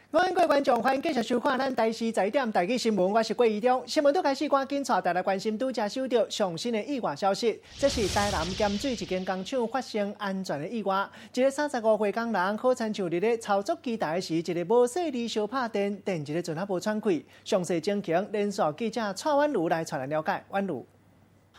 各位觀眾，歡迎繼續收看咱台視十一點台語新聞，我是郭怡中。新聞拄開始，趕緊帶大家關心拄才收到上新的意外消息。這是台南鹹水一間工廠發生安全的意外，一个35歲工人，好親像佇咧操作機台時，一个無細膩相拍電，電一个陣仔無喘氣。詳細情形，連線記者蔡婉如來帶咱了解。婉如。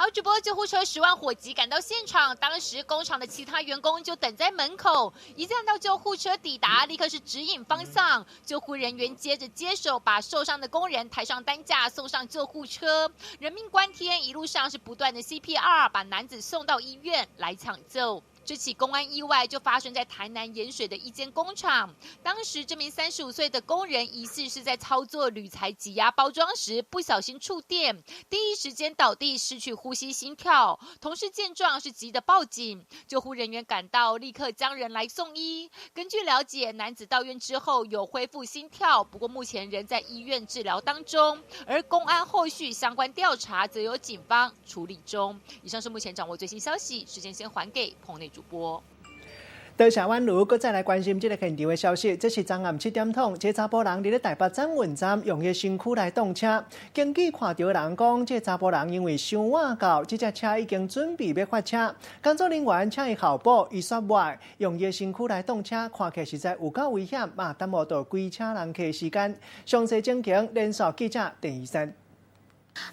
好，主播，救護車十萬火急趕到現場，當時工廠的其他員工就等在門口，一見到救護車抵達，立刻是指引方向。救護人員接着接手，把受傷的工人抬上擔架，送上救護車。人命關天，一路上是不斷的 CPR，把男子送到醫院來搶救。這起工安意外就發生在台南鹽水的一間工廠。當時這名35歲的工人疑似是在操作鋁材擠壓包裝時不小心觸電，第一時間倒地，失去呼吸心跳。同事見狀是急得報警，救護人員趕到，立刻將人來送醫。根據了解，男子到院之後有恢復心跳，不過目前仍在醫院治療當中。而工安後續相關調查則由警方處理中。以上是目前掌握最新消息，時間先還給棚內主播。多謝婉如，閣再來關心這个現場的消息。這是昨暗7點通，這查埔人佇咧台北捷運站用伊身軀來擋車。根據看著人講，這查埔人因為傷晚到，這隻車已經準備欲發車。工作人員請伊候補，伊煞無愛用伊身軀來擋車，看起來實在有夠危險，嘛耽誤到規車人客時間。詳細情形，連線記者鄭醫生。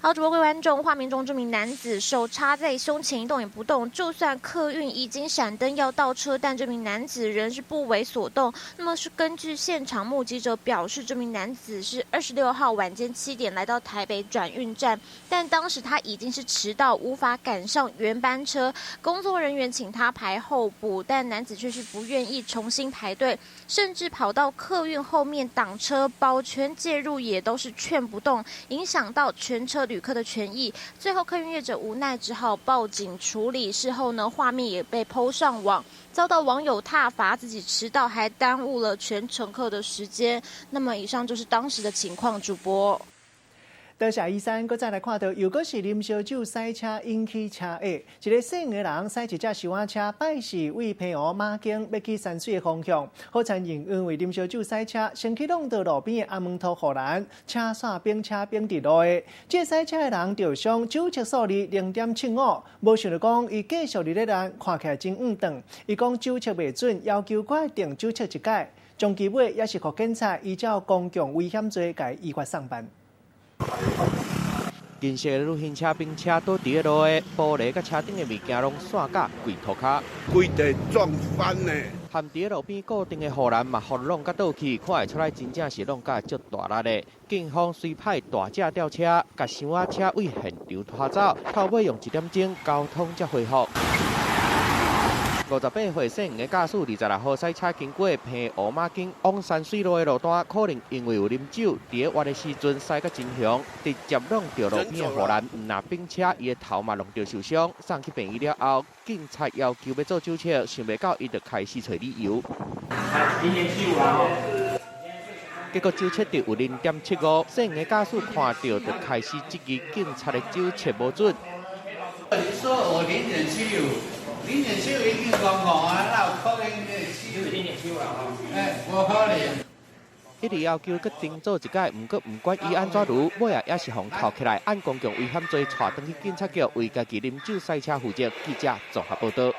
好，主播各位觀眾，畫面中這名男子手插在胸前一動也不動，就算客運已經閃燈要倒車，但這名男子仍是不為所動。那麼是根據現場目擊者表示，這名男子是26號晚間7點來到台北轉運站，但當時他已經是遲到，無法趕上原班車。工作人員請他排候補，但男子卻是不願意重新排隊，甚至跑到客運後面擋車，保全介入也都是勸不動，影響到全車旅客的權益，最後客運業者無奈只好報警處理。事後呢，畫面也被 PO 上網，遭到網友撻伐，自己遲到還耽誤了全乘客的時間。那麼以上就是當時的情況，主播。多謝醫生，閣再來看到，又閣是啉燒酒駛車引起車禍。一个姓的人駛一隻小仔車，拜四對澎湖馬經欲去山水的方向，好親像因為啉燒酒駛車，先去挵著路邊的阿門塗護欄，車煞反車反佇路的。這個駛車的人著傷，酒測數字0.75，無想著講伊繼續佇咧攔，看起來真毋當。伊講酒測袂準，要求閣愛重酒測一擺。終其尾也是予警察依照公共危險罪共依法送辦。銀色的旅行車反車倒佇咧路的玻璃佮車頂的物件攏散甲規塗跤，規地撞翻呢。含佇咧路邊固定的護欄嘛，予挵甲倒去，看會出來真正是挵甲足大力的。警方隨派大隻吊車，共箱仔車對現場拖走，透尾用一點鐘，交通才恢復。58歲姓吳的駕駛，26號駛車經過澎湖馬經往山水路的路段，可能因為有啉酒，佇咧彎的時陣駛甲真兇，直接挵著路邊的護欄，毋但反車，伊的頭嘛挵著受傷，送去病院了後，警察要求欲做酒測，想袂到伊就開始揣理由。結果酒測著有0.75，姓吳的駕駛看著就開始質疑警察的酒測無準。你說我0.75。0.75已經講講啊，哪有可能0.75？0.75啦，欸，無可能。一直要求閣重做一擺，毋過毋管伊按怎盧，尾仔也是予銬起來，按公共危險罪帶轉去警察局為家己啉酒駛車負責。記者綜合報導。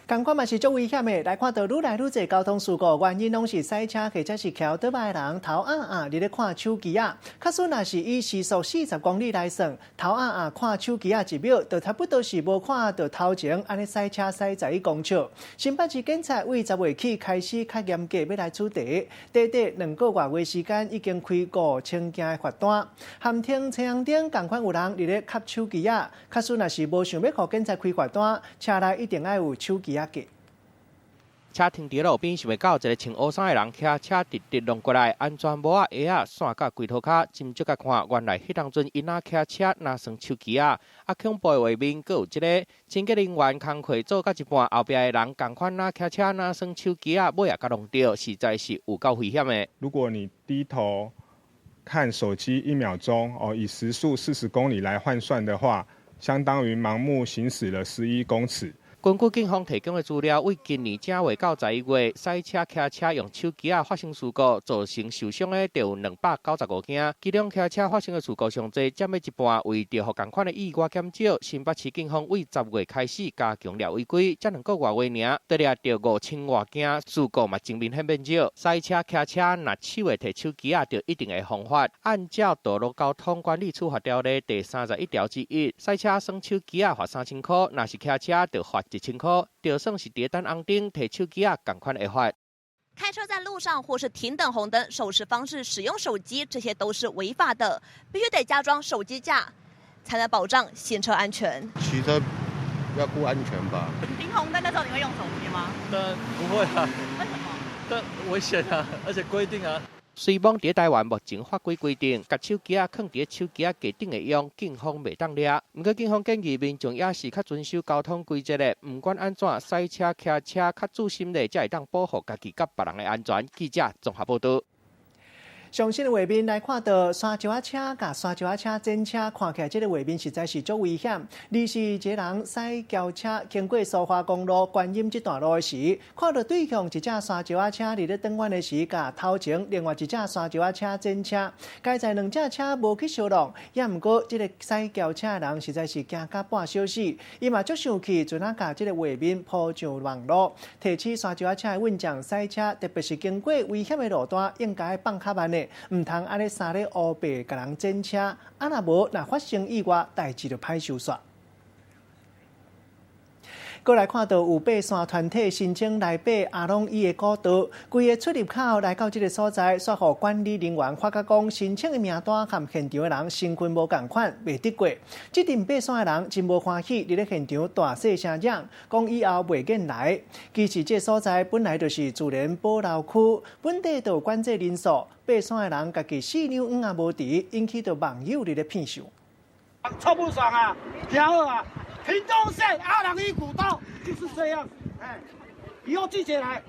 仝款嘛是足危險的，來看到愈來愈濟交通事故，原因攏是駛車或者是騎歐多擺的人頭壓壓佇咧看手機仔。假使若是以時速40公里來算，頭壓壓看手機仔一秒，就差不多是無看著頭前，按呢駛車駛11公尺。新北市警察對10月起開始較嚴格，欲來取締，短短2個外月時間，已經開5000件的罰單。含停青紅燈，仝款有人佇咧睏手機仔。假使若是無想欲予警察開罰單，車內一定愛有手機仔格。車停佇路邊，想袂到一个穿烏衫的人騎車直直挵過來，安全帽仔鞋仔散甲規塗跤，斟酌共看，原來彼當陣𪜶若騎車若耍手機仔，啊恐怖的畫面閣有這个清潔人員工課做甲一半，後壁的人仝款若騎車若耍手機仔，尾仔共挵著，實在是有夠危險的。如果你低頭看手機一秒鐘，哦，以時速40公里來換算的話，相當於盲目行駛了11公尺。過根據警方提供的資料，為今年正月到11月，駛車、騎車用手機仔發生事故，造成受傷的就有295件。其中騎車發生的事故上濟，佔了一半。為著予仝款的意外減少，新北市警方為10月開始加強抓違規，這2個外月爾，就掠著5000外件事故嘛，真明顯變少。駛車、騎車若手會提手機仔，就一定會犯法。按照道路交通管理處罰條例第31條之一，駛車耍手機仔罰3000箍，若是騎車就罰1000箍，就算是佇等紅燈提手機仔，仝款會罰。開車在路上或是停等紅燈，手持方式使用手機，這些都是違法的，必須得加裝手機架，才能保障行車安全。騎車要顧安全吧。停紅燈的時候你會用手機嗎？當然不會啊。為什麼？但危險啊，而且規定啊。雖罔佇台灣目前法規規定，共手機仔囥佇手機仔架頂會用，警方袂當掠。毋過警方建議民眾也是較遵守交通規則的，毋管按怎駛車、騎車較注心咧，才會當保護家己佮別人的安全。記者綜合報導。上新的畫面來看到沙石仔車佮沙石仔車前車，看起來這个畫面實在是足危險。而是一個人駛轎車經過蘇花公路觀音這段路的時，看到對向一隻沙石仔車佇咧轉彎的時，共頭前另外一隻沙石仔車前車，佳哉兩隻車無去相挵，也毋過這个駛轎車的人實在是驚甲半小死，伊嘛足生氣，陣仔共這个畫面鋪上網路，提醒沙石仔車的運將駛車，特別是經過危險的路段，應該放較慢的。毋通按呢三咧烏白共人剪車，啊若無，若發生意外，代誌就歹收煞。閣來看到有爬山團體申請來爬阿朗壹的古道，規个出入口來到這个所在，煞予管理人員發覺講申請的名單和現場的人身份無仝款，袂得過。這陣爬山的人真無歡喜，佇咧現場大細聲嚷，講以後袂願來。其實這个所在本來就是自然保留區，本地就有管制人數，爬山的人家己四兩黃仔無佇，引起著網友佇咧騙笑。超不爽啊！然後啊，屏東縣阿朗壹古道就是這樣，哎，以後記起來。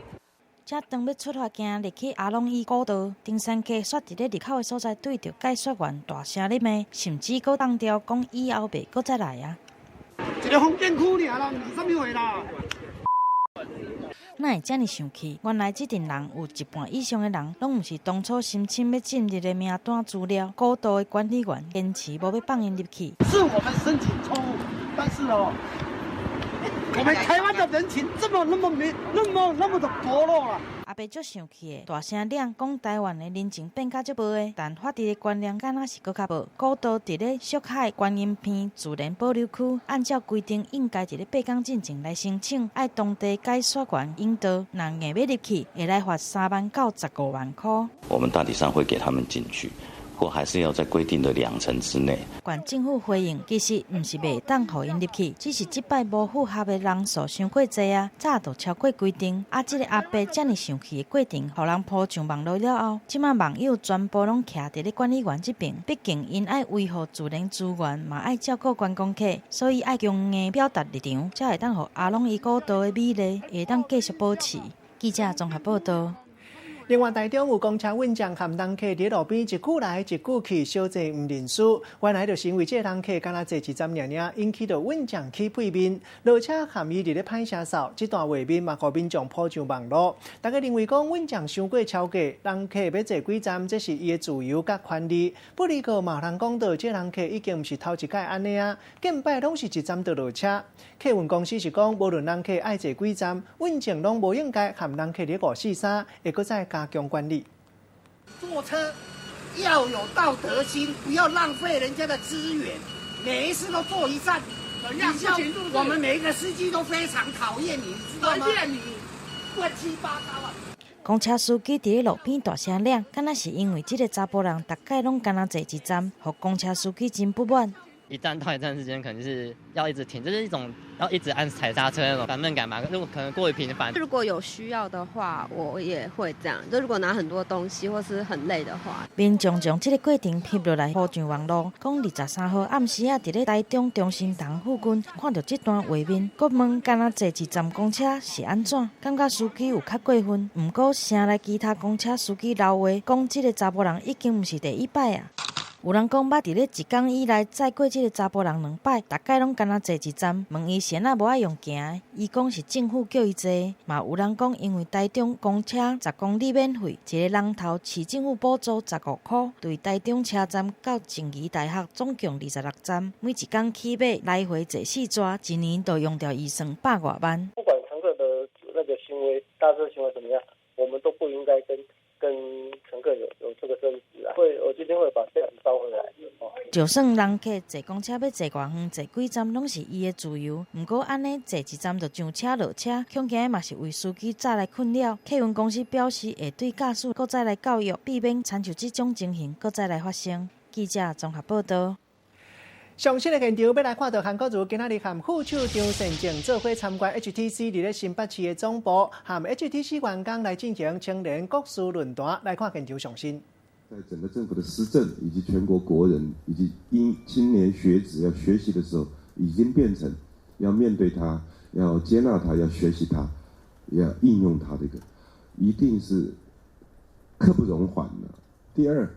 才當欲出發行入去阿朗壹古道，登山客煞佇咧入口的所在對著解說員大聲咧罵，甚至閣當掉講以後袂閣再來啊！一个風景區爾啦，毋是啥物話啦。哪會遮爾生氣？原來這陣人有一半以上的人，攏毋是當初申請欲進入的名單資料。古道的管理員堅持無欲放𪜶入去。是我們申請錯誤，但是哦，我們台灣的人情這麼那麼沒那麼那麼的薄弱了。阿伯足生氣的，大聲嚷講台灣的人情變甲足薄的，但法治的觀念敢若是閣較無。古道佇咧石海觀音鼻自然保留區，按照規定應該佇咧8工進前來申請，愛當地解說員引導，若硬欲入去，會來罰3萬到15萬箍。我們大體上會給他們進去。不過還是要在規定的2層之內。縣政府回應，其實毋是袂當予𪜶入去，只是這擺無符合的人數傷過濟啊，早就超過規定。啊，這个阿伯遮爾生氣的過程，予人鋪上網路了後，這馬網友全部攏徛佇咧管理員這邊。畢竟𪜶愛維護自然資源，嘛愛照顧觀光客，所以愛強硬表達立場，才會當予阿朗壹古道的美麗會當繼續保持。記者綜合報導。另外，台中有公車運將和人客佇路邊一句來一句去，相坐毋認輸。原來就是因為這个人客敢若坐一站爾爾，引起著運將起屁面，落車和伊佇咧歹聲臊。這段畫面嘛，予民眾鋪上網路。大家認為講運將傷過超過，人客欲坐幾站，這是伊的自由佮權利。不過嘛有人講著，這人客已經毋是頭一擺按呢啊，近擺攏是一站就落車。客運公司是講，無論人客愛坐幾站，運將攏無應該和人客佇五四三，會閣再加強管理。坐車要有道德心，不要浪費人家的資源。每一次都坐一站，你像我們每一個司機都非常討厭你，知道嗎？討厭你，亂七八糟啊！公車司機佇咧路邊大聲嚷，敢若是因為這个查埔人逐擺攏敢若坐一站，予公車司機真不滿。一站到一站之間，可能就是要一直停，就是一種要一直按踩剎車那種煩悶感吧。如果可能過於頻繁。如果有需要的話，我也會這樣。就如果拿很多東西或是很累的話。民眾將這个過程翕落來，鋪上網路，講23號暗時仔佇咧台中中心堂附近看著這段畫面，閣問敢若坐一站公車是按怎？感覺司機有較過分。毋過城內其他公車司機留話，講這个查埔人已經毋是第一擺啊。有人講捌佇咧一工以內載過這个查埔人兩擺，逐擺攏干焦坐一站。問伊是按怎無愛用行的，伊講是政府叫伊坐。嘛有人講因為台中公車十公里免費，一个人頭市政府補助15箍，對台中車站到靜宜大學總共26站，每一工起碼來回坐四逝，一年就用掉預算百外萬。不管乘客的那個行為，搭車行為怎麼樣，我們都不應該跟乘客有這個爭執啊！會，我今天會把這樣招回來。就算人客坐公車欲坐偌遠，坐幾站攏是伊的自由。毋過按呢坐一站就上車落車，恐驚嘛是為司機帶來困擾。客運公司表示會對駕駛閣再來教育，避免親像這種情形閣再來發生。記者綜合報道。上新的現場，欲來看到韓國瑜今仔日和副手張善政做伙參觀 HTC 佇咧新北市的總部，和 HTC 員工來進行青年國事論壇。來看現場上新。在整個政府的施政，以及全國國人以及因青年學子要學習的時候，已經變成要面對它，要接納它，要學習它，要應用它。這個一定是刻不容緩的。第二，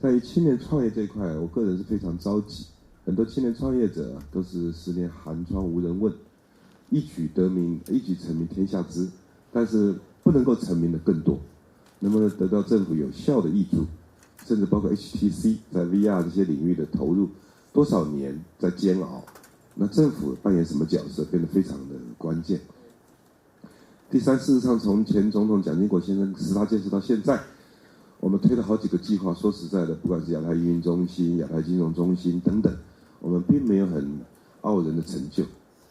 在於青年創業這一塊，我個人是非常着急。很多青年創業者都是十年寒窗無人問，一舉得名，一舉成名天下知，但是不能夠成名的更多。能不能得到政府有效的挹注，甚至包括 HTC 在 VR 這些領域的投入，多少年在煎熬，那政府扮演什麼角色變得非常的關鍵。第三，事實上從前總統蔣經國先生十大建設到現在，我們推了好幾個計劃，說實在的，不管是亞太營運中心、亞太金融中心等等。我們並沒有很傲人的成就。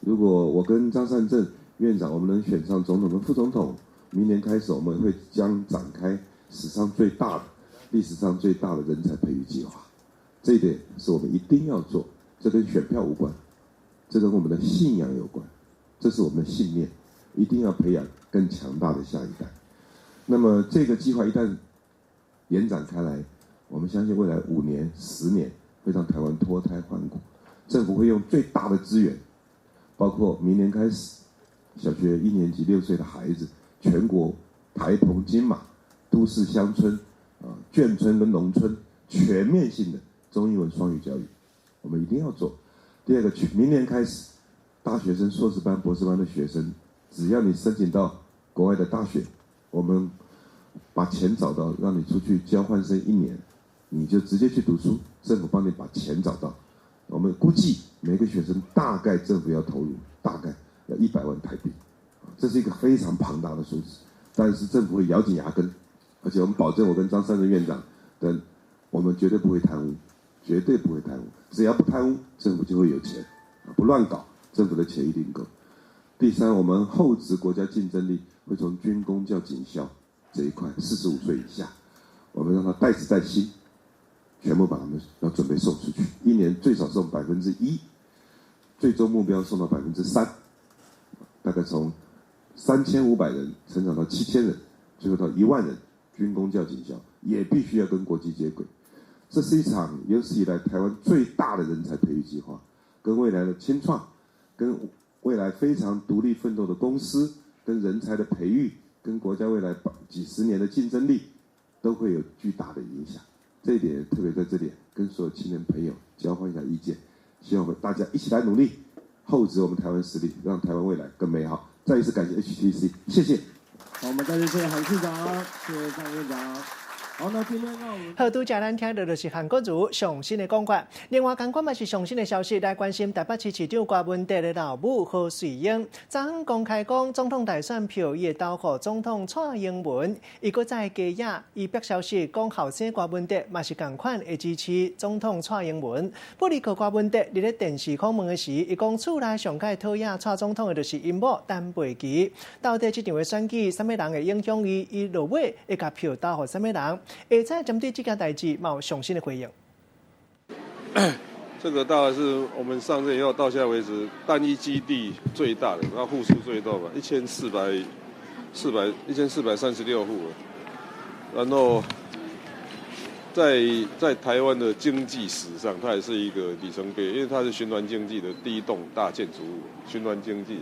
如果我跟張善政院長，我們能選上總統跟副總統，明年開始我們會將展開史上最大的、歷史上最大的人才培育計劃。這一點是我們一定要做，這跟選票無關，這跟我們的信仰有關，這是我們的信念，一定要培養更強大的下一代。那麼這個計劃一旦延展開來，我們相信未來5年、10年會讓台灣脫胎換骨。政府會用最大的資源，包括明年開始，小學一年級6歲的孩子，全國台澎金馬、都市鄉村、啊眷村跟農村，全面性的中英文雙語教育，我們一定要做。第二個，明年開始，大學生、碩士班、博士班的學生，只要你申請到國外的大學，我們把錢找到，讓你出去交換生一年，你就直接去讀書，政府幫你把錢找到。我們估計每個學生大概政府要投入大概要100萬台幣，這是一個非常龐大的數字。但是政府會咬緊牙根，而且我們保證，我跟張善政院長等，我們絕對不會貪污，絕對不會貪污。只要不貪污，政府就會有錢，不亂搞，政府的錢一定夠。第三，我們厚植國家競爭力，會從軍公教警校這一塊，45歲以下，我們讓他帶職帶薪。全部把他們要準備送出去，一年最少送1%，最終目標送到3%，大概從3500人成長到7000人，最後到1萬人。軍公教警校也必須要跟國際接軌，這是一場有史以來台灣最大的人才培育計劃，跟未來的青創，跟未來非常獨立奮鬥的公司，跟人才的培育，跟國家未來幾十年的競爭力，都會有巨大的影響。這一點特別在這裡跟所有青年朋友交換一下意見，希望我們大家一起來努力，厚植我們台灣實力，讓台灣未來更美好。再一次感謝 HTC，謝謝。好，我們再次謝謝韓市長，謝謝張院長。好，那今天讓我們好，拄才咱聽到就是韓國瑜上新的講法。另外，仝款嘛是上新的消息，來關心台北市市長柯文哲的老母何穗英，昨昏公開講總統大選票，伊會投予總統蔡英文。伊閣再加壓，伊爆消息講後生柯文哲嘛是仝款會支持總統蔡英文。不過柯文哲佇咧電視訪問的時，伊講厝內上蓋討厭蔡總統的就是𪜶某陳佩琪。到底這場的選舉，啥物人會影響伊？伊落尾會共票投予啥物人？下載針對這件代誌，嘛有上新的回應。這個大概是我們上任以後到現在為止單一基地最大的，那戶數最多吧，1436戶。然後在台灣的經濟史上，它也是一個里程碑，因為它是循環經濟的第一棟大建築物。循環經濟，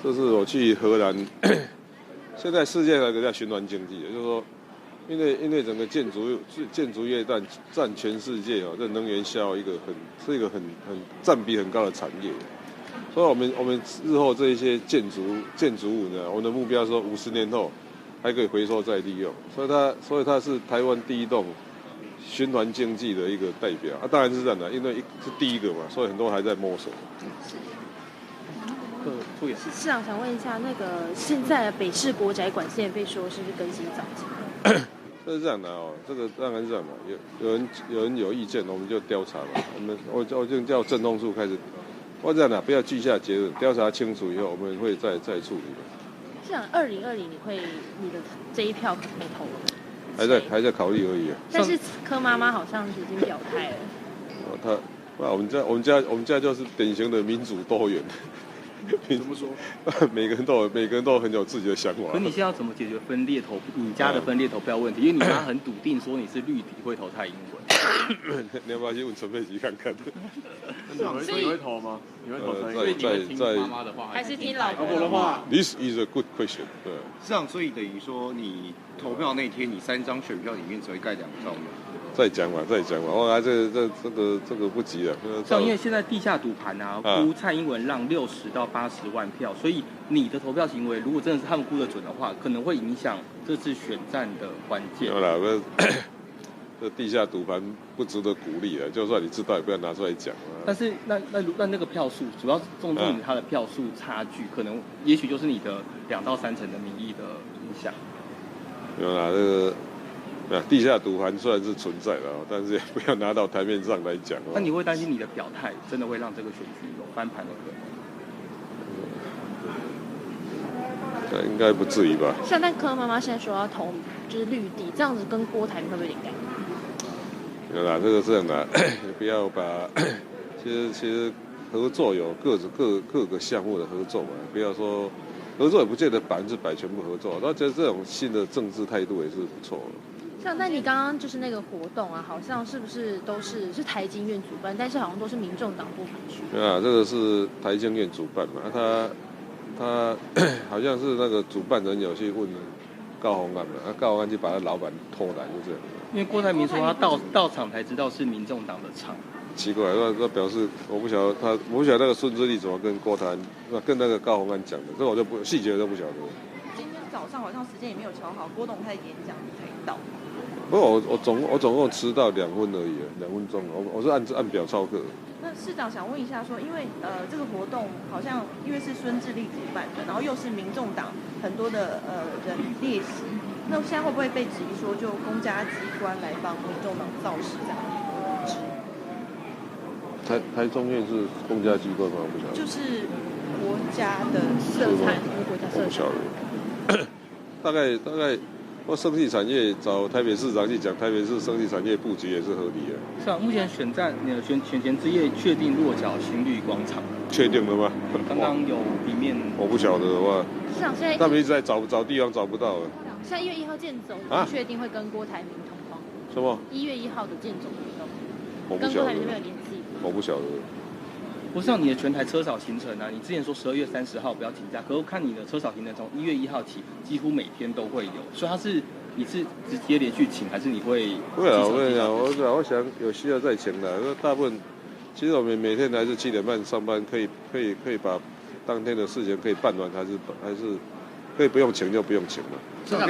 這是我去荷蘭，現在世界上有個叫循環經濟，也就是說，因為整個建築業佔全世界哦，這能源消耗一個很是一個很佔比很高的產業，所以我們日後這一些建築物呢，我們的目標說50年後還可以回收再利用，所以它是台灣第一棟循環經濟的一個代表啊，當然是這樣的，因為是第一個嘛，所以很多還在摸索。市長想問一下，那個現在北市國宅管線被說是不是更新早期？這是這樣的哦，這個當然是這樣的，有人有意見，我們就調查嘛。我們我我就叫政風處開始，我這樣的，不要記下結論，調查清楚以後，我們會再處理。市長，2020你會你的這一票可不可以投？還在考慮而已啊。但是柯媽媽好像已經表態了。哦，他，那我們家就是典型的民主多元。怎麼說？每個人都很有自己的想法。可你現在要怎麼解決分裂投你家的分裂投票問題？因為你媽很篤定說你是綠底會投蔡英文。你要不要去問陳佩琪看看？所以你會投嗎？你會投蔡英文？在媽媽的話，還是聽老婆的話？This is a good question。對。市長，所以等於說你投票那天，你三張選票裡面只會蓋兩張嗎？再講嘛，再講嘛，我來這個不急了。像因為現在地下賭盤啊，估蔡英文讓60到80萬票，所以你的投票行為如果真的是他們估得準的話，可能會影響這次選戰的關鍵。好啦，這地下賭盤不值得鼓勵啊，就算你知道，也不要拿出來講。但是那個票數，主要重點它的票數差距，可能也許就是你的2到3成的民意的影響。有啦，這個。地下賭盤雖然是存在的，但是也不要拿到台面上來講。那你會擔心你的表態真的會讓這個選舉有翻盤的可能？應該不至於吧？像但柯媽媽現在說要投就是綠底，這樣子跟郭台銘會不會有點尷尬？有啦，這個是這樣的，不要把其實合作有各個項目的合作嘛，不要說合作也不見得100%全部合作，那覺得這種新的政治態度也是不錯的。像那你剛剛就是那個活動啊，好像是不是都是台經院主辦，但是好像都是民眾黨不分區。對啊，這個是台經院主辦嘛，他好像是那個主辦人有去問高虹安嘛，高虹安就把他老闆拖來，就這樣。因為郭台銘說他到場才知道是民眾黨的場。奇怪，那表示我不曉得他，我不曉得那個孫志力怎麼跟郭台，跟那個高虹安講的，這個我就不細節都不曉得。今天早上好像時間也沒有喬好，郭董開始演講才到。不過我總共遲到2分而已，2分鐘，我是按表操課。那市長想問一下，說因為這個活動好像因為是孫志力主辦的，然後又是民眾黨很多的人列席，那現在會不會被質疑說就公家機關來幫民眾黨造勢這樣？台中院是公家機關嗎？我不曉得。就是國家的色彩，國家色彩。我不曉得。大概。我生技產業找台北市長去講，台北市生技產業布局也是合理的。是啊，目前選戰選前之夜確定落腳新綠廣場。確定了嗎？剛剛有裡面。我不曉得的話。市長現在他們一直在找地方找不到了。像1月1號健走，確定會跟郭台銘同框。什麼？1月1號的健走活動，我不曉得。跟郭台銘沒有聯繫。我不曉得。不是你的全台車少行程啊！你之前說12月30號不要請假，可是我看你的車少行程從1月1號起，幾乎每天都會有，所以它是你是直接連續請，還是你會？會啊，我跟你講，我想有需要再請的。大部分其實我們每天還是7點半上班，可以把當天的事情可以辦完，還是可以不用請就不用請了。市長，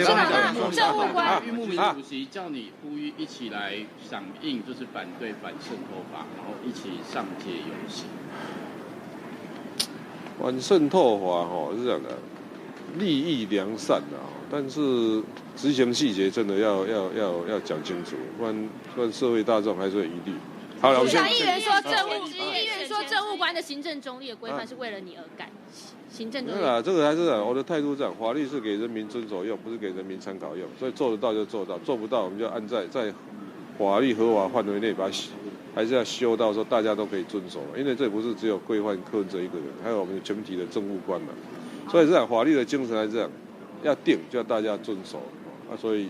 政務官郁慕明主席叫你呼籲一起來響應，就是反對反滲透法，然後一起上街遊行。反滲透法吼是這樣的，立意良善啊，但是執行細節真的要講清楚，不然社會大眾還是會疑慮。好了，我們先。議員說政務官的行政中立的規範是為了你而改，行政中立。對啦，這個還是我的態度這樣，法律是給人民遵守用，不是給人民參考用，所以做得到就做到，做不到我們就按在法律合法範圍內把它。還是要修到說大家都可以遵守，因為這不是只有規範柯文哲一個人，還有我們全體的政務官嘛。所以這樣法律的精神還是這樣，要定就要大家遵守啊。所以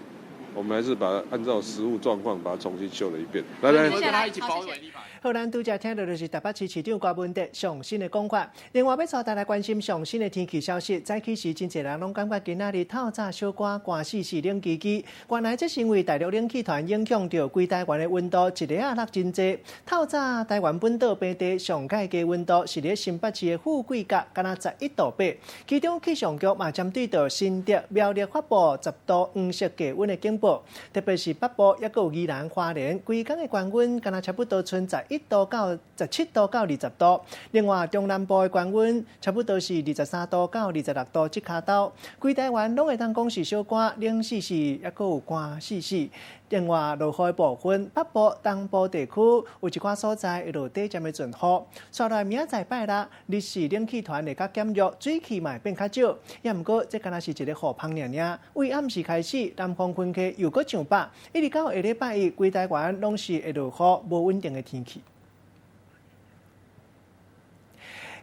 我們還是把它按照實務狀況把它重新修了一遍。來來，一起保衛立法。好，咱拄才聽到就是台北市市長柯文哲上新的講法。另外，欲帶大家關心上新的天氣消息。早起時真濟人攏感覺今仔日透早小可寒死死冷吱吱。原來這是因為大陸冷氣團影響著規台灣的溫度，一下仔落真濟。透早台灣本島平地上蓋低溫度是佇新北市的富貴角，敢若11度8。其中氣象局嘛針對著新竹、苗栗發布10度黃色低溫的警報，特別是北部抑閣有宜蘭花蓮，規工的高溫敢若差不多賰11度到17度到20度。另外，中南部的高溫差不多是23度到26度這跤頭。規台灣攏會當講是小寒，冷死死，抑閣有寒死死。另外，落雨的部分，北部、東部地區有一寡所在會落短暫的陣雨。紲來明仔載拜六，日系冷氣團會較減弱，水汽嘛會變較少。也毋過，這敢若是一个雨芳爾爾。為暗時開始，南方雲氣又閣上北，一直到下禮拜一，規台灣攏是會落雨、無穩定的天氣。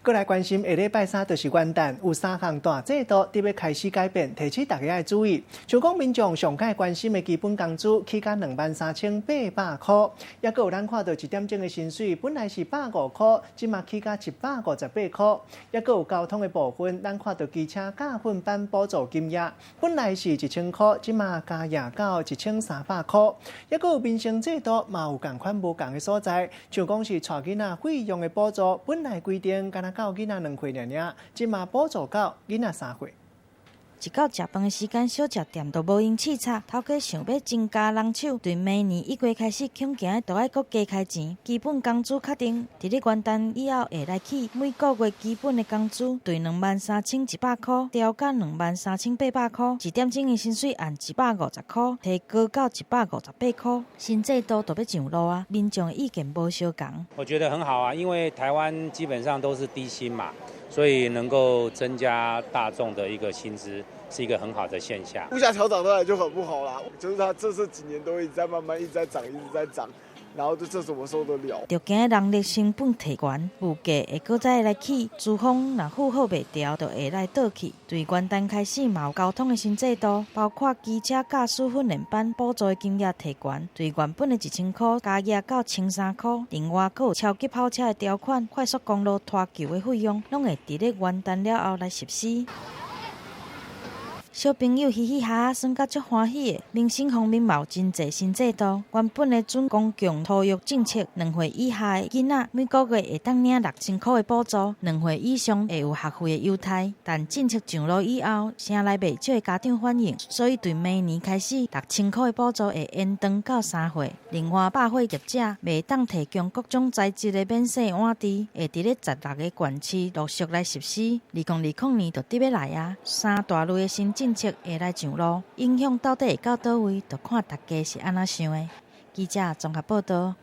閣來關心下禮拜三就是元旦，有三項大制度得欲開始改變，提醒大家愛注意。像講民眾上蓋關心的基本工資起到23,800箍，抑閣有咱看到一點鐘的薪水本來是150箍，這馬起到158箍。抑閣有交通的部分，咱看到機車駕訓班補助金額本來是1000箍，這馬加額到1300箍。抑閣有民生制度嘛有仝款無仝的所在，像講是帶囡仔費用的補助，本來規定敢若到囡仔2歲爾爾，這馬補助到囡仔3歲。一到食飯的時間，小食店都無閒試插。頭家想欲增加人手，對明年1月開始，恐驚都愛閣加開錢。基本工資確定，佇咧元旦以後會來起，每個月基本的工資對23,100箍調到23,800箍，一點鐘的薪水按150箍提高到158箍。新制度就欲上路啊，民眾的意見無相仝。我覺得很好啊，因為台灣基本上都是低薪嘛，所以能夠增加大眾的一個薪資，是一個很好的現象。物價調漲當然就很不好啦，就是它這幾年都一直在慢慢一直在漲，一直在漲，然後就這怎麼受得了？就驚人力成本提懸，物價會閣再來起，資方若負荷袂牢，就會來倒去。對元旦開始嘛有交通的新制度，包括機車駕駛訓練班補助的金額提懸，對原本的1000箍加額到1300箍。另外，閣有超級跑車的條款、快速公路拖轎的費用，攏會佇咧元旦了後來實施。小朋友嘻嘻哈哈，耍甲足歡喜的。民生方面嘛有真濟新制度。原本的準公共托育政策，2歲以下的囡仔每個月會當領6000箍的補助，2歲以上會有學費的優待。但政策上路以後，城內袂少的家長反映，所以對明年開始，6000箍的補助會延長到3歲。另外，百貨業者袂當提供各種材質的免洗碗池，會佇咧16個縣市陸續來實施。2020年就得欲來啊，三大類的新政策會來上路，影響到底會到佗位，就看大家是按怎想的。記者綜合報道。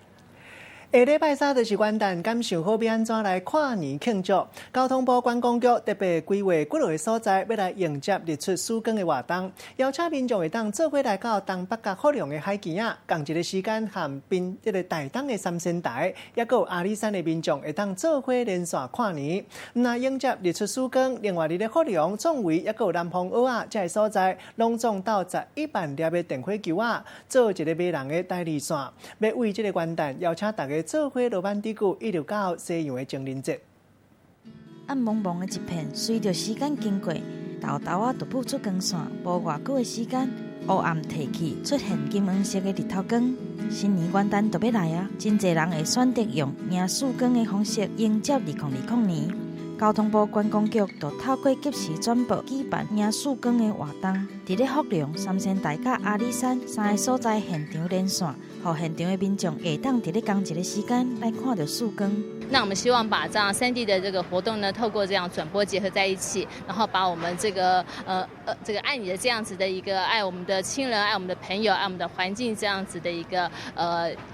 下禮拜三就是元旦，敢想好欲按怎來跨年慶祝？交通部觀光局特別規劃幾落個所在，欲來迎接日出曙光的活動，邀請民眾會當做伙來到東北角福隆的海墘仔，仝一个時間和邊這个台東的三仙台，抑閣有阿里山的民眾會當做伙連線跨年。毋但迎接日出曙光，另外佇咧福隆、壯圍，抑閣有南方澳仔這个所在，攏總鬥11萬粒的電火球仔，做一个迷人的台二線，欲為這个元旦邀請大家做伙羅曼蒂克，一直到西洋的情人節。暗濛濛的一片，隨著時間經過，沓沓仔就爆出光線。無偌久的時間，烏暗褪去，出現金黃色的日頭光。新年元旦就欲來啊！真濟人會選擇用迎曙光的方式迎接2020年。交通部觀光局就透過即時轉播舉辦迎曙光的活動，佇咧福隆、三仙台佮阿里山三个所在現場連線，予現場的民眾會當佇咧仝一个時間來看著曙光。那我們希望把這樣三地的這個活動呢，透過這樣轉播結合在一起，然後把我們這個愛你的這樣子的一個愛我們的親人、愛我們的朋友、愛我們的環境這樣子的一個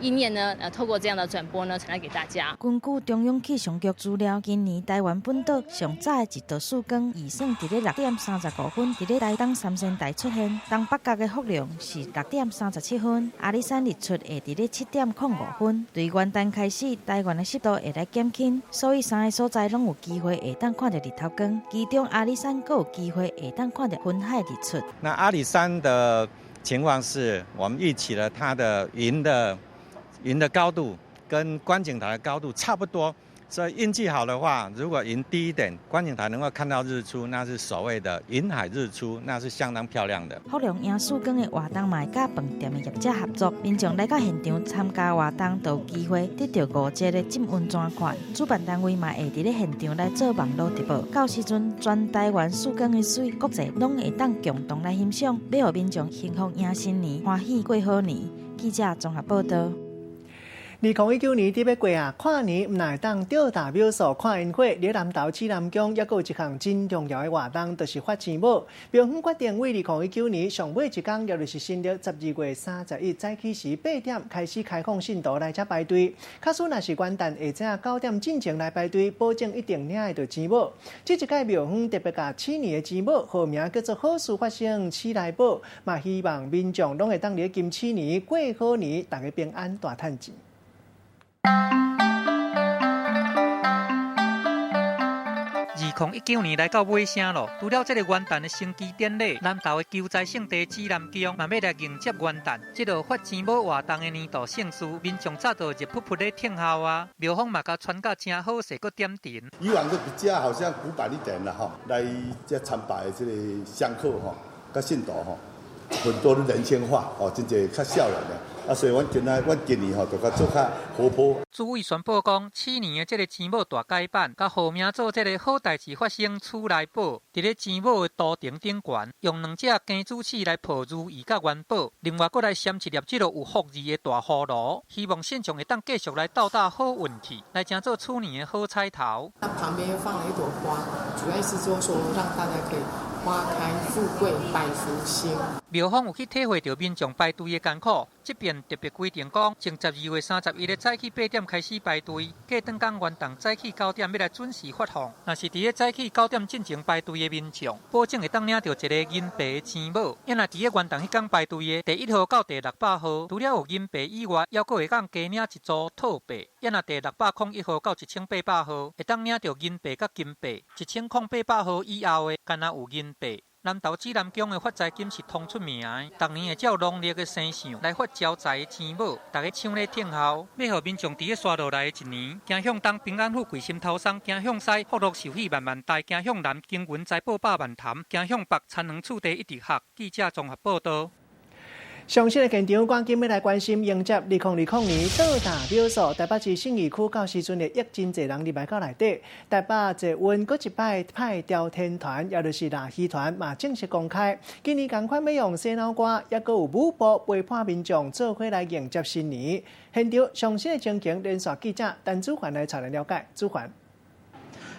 意念呢，透過這樣的轉播呢，傳達給大家。根據中央氣象局資料，今年台灣本島上早的一道曙光，預算佇咧6點35分，佇咧台東三仙台出現；東北角的福隆是6點37分，阿里山日出會佇咧7點05分。對元旦開始，台灣的濕度會來減輕，所以三个所在攏有機會會當看著日頭光。其中阿里山閣有機會會當看著雲海日出。那阿里山的情況是我們預期了它的雲的高度跟觀景台的高度差不多。所以運氣好的話，如果雲低一點，觀景台能夠看到日出，那是所謂的雲海日出，那是相當漂亮的。福隆迎曙光的活動嘛會佮飯店的業者合作，民眾來到現場參加活動，就有機會得到5折的浸溫泉券。主辦單位嘛會佇咧現場來做網路直播，到時陣全台灣曙光的媠，國際攏會當共同來欣賞，欲予民眾幸福迎新年，歡喜過好年。記者綜合報道。2019年佇欲過啊，跨年毋但會當吊打廟趖看煙火，佇南投指南宮猶閣有一項真重要的活動，就是發錢帽。廟方決定為2019年上尾一工，也就是新曆12月31早起時8點開始開放信徒來遮排隊。假使若是元旦下晝9點進前來排隊，保證一定領會著錢帽。這一屆廟方特別共鼠年的錢帽號名叫做好事發生，鼠來寶，嘛希望民眾攏會當佇金鼠年過好年，大家平安大趁錢。2019年來到尾聲咯，除了這个元旦的升旗典禮，南投的求財聖地指南宮嘛欲來迎接元旦。這个發錢帽活動的年度盛事，民眾早就熱噗噗咧等候啊。廟方嘛共穿甲誠好勢，閣點燈。以往都比較好像古板一點啦，吼，來這參拜的這个香客吼，佮信徒吼，很多都年輕化，哦，真濟較少年的。啊，所以阮今仔阮今年吼，就較做較活潑。主委宣布講，鼠年的這个錢帽大改版，共號名做這个好代誌發生，鼠來寶。佇咧錢帽的圖騰頂懸，用兩隻金主鼠來抱如意佮元寶，另外閣來鑲一粒這个有福字的大葫蘆，希望信眾會當繼續來鬥鬥好運氣，來成做鼠年的好彩頭。那旁邊又放了一朵花，主要是說讓大家可以花開富貴百福興。廟方有去體會著民眾排隊的艱苦，這邊特別規定講，從12月31日早起8點開始排隊，過轉工元旦早起9點欲來準時發放。若是佇咧早起9點進前排隊的民眾，保證會當領著一个銀白的錢帽。啊，若佇咧元旦彼工排隊的第1號到第600號，除了有銀幣以外，猶閣會當加領一組套幣。啊，若第601號到1800號，會當領著銀幣佮金幣。1800號以後的，干焦有銀幣。南投指南宮的發財金是通出名的，逐年會照農曆的生相來發招財的錢帽，大家搶咧等候，欲予民眾佇咧紲落來的一年，行向東平安富貴心頭松，行向西福祿壽喜萬萬代，行向南金銀財寶百萬潭，行向北田園厝地一直合。記者綜合報道。上新的現場，趕緊欲來關心迎接2020年倒大廟趖，台北市信義區到時陣會約真濟人入來到內底。台北捷運閣一擺派朝天團，也就是抐魚團嘛正式公開。今年仝款欲用洗腦歌，猶閣有舞步陪伴民眾做伙來迎接新年。現場上新的情形，連線記者陳子凡來帶咱了解。子凡。